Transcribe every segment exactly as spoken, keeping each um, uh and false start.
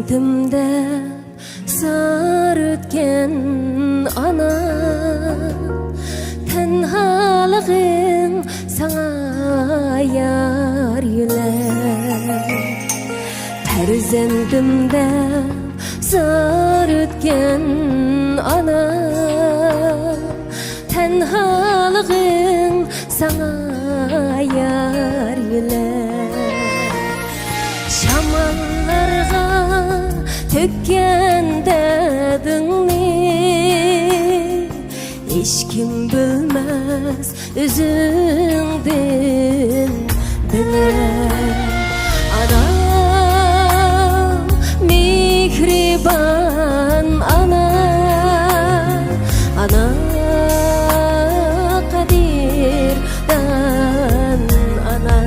دىم دەپ زار ئۆتكەن ئانا، تەنھالىقىڭ ساڭا يار يۆلەر. پەرزەنتىم دەپ زار ئۆتكەن ئانا، تەنھالىقىڭ ساڭا يار يۆلەر. شاماللارغا تۆككەن دەردىڭنى، ھېچكىم بىلمەس ئۆزۈڭدىن بىلەر. ئانا، مېھرىبان ئانا، ئانا، قەدىردان ئانا.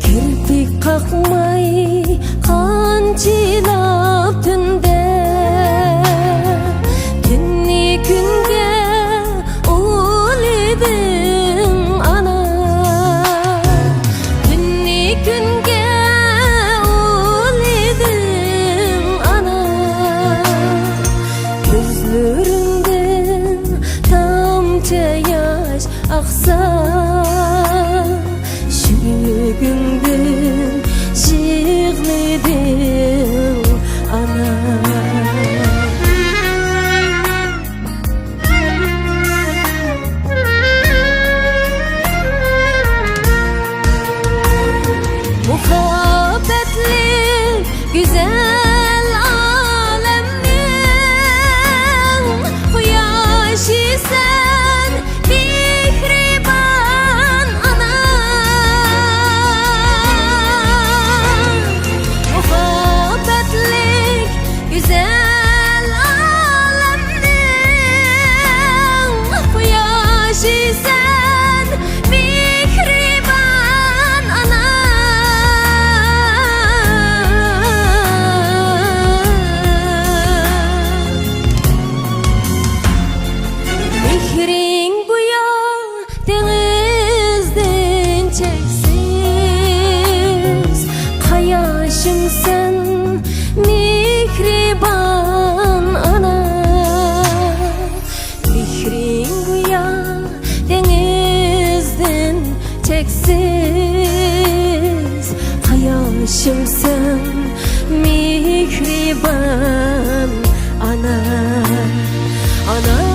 كىرپىك قاقماي قانچىلاپ تۈندە، تۈننى كۈنگە ئۇلىدىڭ ئانا، تۈننى كۈنگە ئۇلىدىڭ ئانا. كۆزلىرىمدىن تامچە ياش ئاقسا، يۈرىكىڭدىن يىغلىدىڭ ئانا. مۇھەببەتلىك گۈزەل ئالەمنىڭ قۇياشى سەن، مېھرىبان ئانا. مۇھەببەتلىك گۈزەل ئالەمنىڭ قۇياشى سەن، مېھرىبان ئانا. مېھرىڭ گويا دېڭىزدىن چەكسىز، قاياشىم سەن، مېھرىبان ئانا. مېھرىڭ گويا دېڭىزدىن چەكسىز، قاياشىم سەن، مېھرىبان ئانا. ئانا.